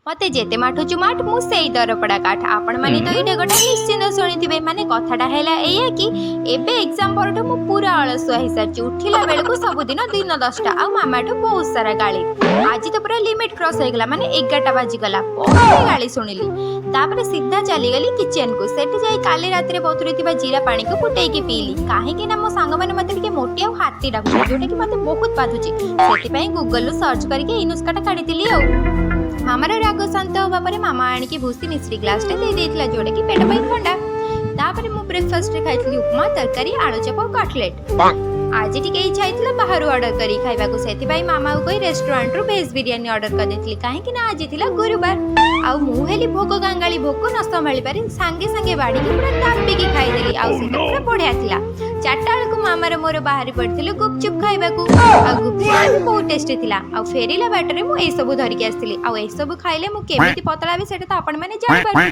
ମତେ ଯେତେ ମାଠୁଛୁ ମାଠ, ମୁଁ ସେଇ ଦରପଡ଼ା କାଠ। ଆପଣମାନେ ତ ଏଇଟା ଗୋଟେ ନିଶ୍ଚିନ୍ତ ଶୁଣିଥିବେ। ମାନେ କଥାଟା ହେଲା ଏଇଆ କି ଏବେ ଏକ୍ଜାମ ପରଠୁ ମୁଁ ପୁରା ଅଳସୁଆ ହେଇସାରିଛି। ଉଠିଲା ବେଳକୁ ସବୁଦିନ ଦିନ 10ଟା ଆଉ ମାମାଠୁ ବହୁତ ସାରା ଗାଳି। ଆଜି ତ ପୁରା ଲିମିଟ୍ କ୍ରସ୍ ହେଇଗଲା, ମାନେ 11ଟା ବାଜିଗଲା, ବହେ ଗାଳି ଶୁଣିଲି। ତାପରେ ସିଧା ଚାଲିଗଲି କିଚେନକୁ। ସେଠି ଯାଇ କାଲି ରାତିରେ ବତୁରେଇଥିବା ଜିରା ପାଣିକୁ ଫୁଟେଇକି ପିଇଲି, କାହିଁକି ନା ମୋ ସାଙ୍ଗମାନେ ମତେ ଟିକେ ମୋଟି ଆଉ ହାତୀ ଡାକୁଛନ୍ତି, ଯୋଉଟା କି ମତେ ବହୁତ ବାଧୁଛି। ସେଥିପାଇଁ ଗୁଗଲରୁ ସର୍ଚ୍ଚ କରିକି ଏଇ ନୁସ୍କାଟା କାଢିଥିଲି। ଆଉ ମାମାର ରାଗ ଶାନ୍ତ ହେବା ପରେ ମାମା ଆଣିକି ଭୁସି ମିଶ୍ରି ଗ୍ଲାସଟେ ଦେଇ ଦେଇଥିଲା, ଯୋଉଟା କି ପେଟ ପାଇଁ ଥଣ୍ଡା। ତାପରେ ମୁଁ ବ୍ରେକଫାଷ୍ଟରେ ଖାଇଥିଲି ଉପମା, ତରକାରୀ, ଆଳୁଚପ ଆଉ କଟଲେଟ୍। ଆଜି ଟିକେ ଇଚ୍ଛା ହେଇଥିଲା ବାହାରୁ ଅର୍ଡର କରି ଖାଇବାକୁ, ସେଥିପାଇଁ ମାମାକୁ କହି ରେଷ୍ଟୁରାଣ୍ଟରୁ ଭେଜ୍ ବିରିୟାନୀ ଅର୍ଡର କରିଦେଇଥିଲି, କାହିଁକି ନା ଆଜି ଥିଲା ଗୁରୁବାର। ଆଉ ମୁଁ ହେଲି ଭୋକ କାଙ୍ଗାଳି, ଭୋକ ନ ସମ୍ଭାଳି ପାରି ସାଙ୍ଗେ ସାଙ୍ଗେ ବାଢ଼ିକି ପୁରା ଦାବିକି ଖାଇଦେଲି। ଆଉ ସେଇଟା ପୁରା ବଢ଼ିଆ ଥିଲା। 4ଟା ବେଳକୁ ମାମାର ମୋର ବାହାରି ପଡ଼ିଥିଲୁ ଗୁପଚୁପ୍ ଖାଇବାକୁ, ଆଉ ଗୁପଚୁପ୍ ବି ବହୁତ ଟେଷ୍ଟି ଥିଲା। ଆଉ ଫେରିଲା ବାଟରେ ମୁଁ ଏସବୁ ଧରିକି ଆସିଥିଲି। ଆଉ ଏସବୁ ଖାଇଲେ ମୁଁ କେମିତି ପତଳା ହେବି, ସେଇଟା ତ ଆପଣମାନେ ଜାଣିପାରୁଥିବେ।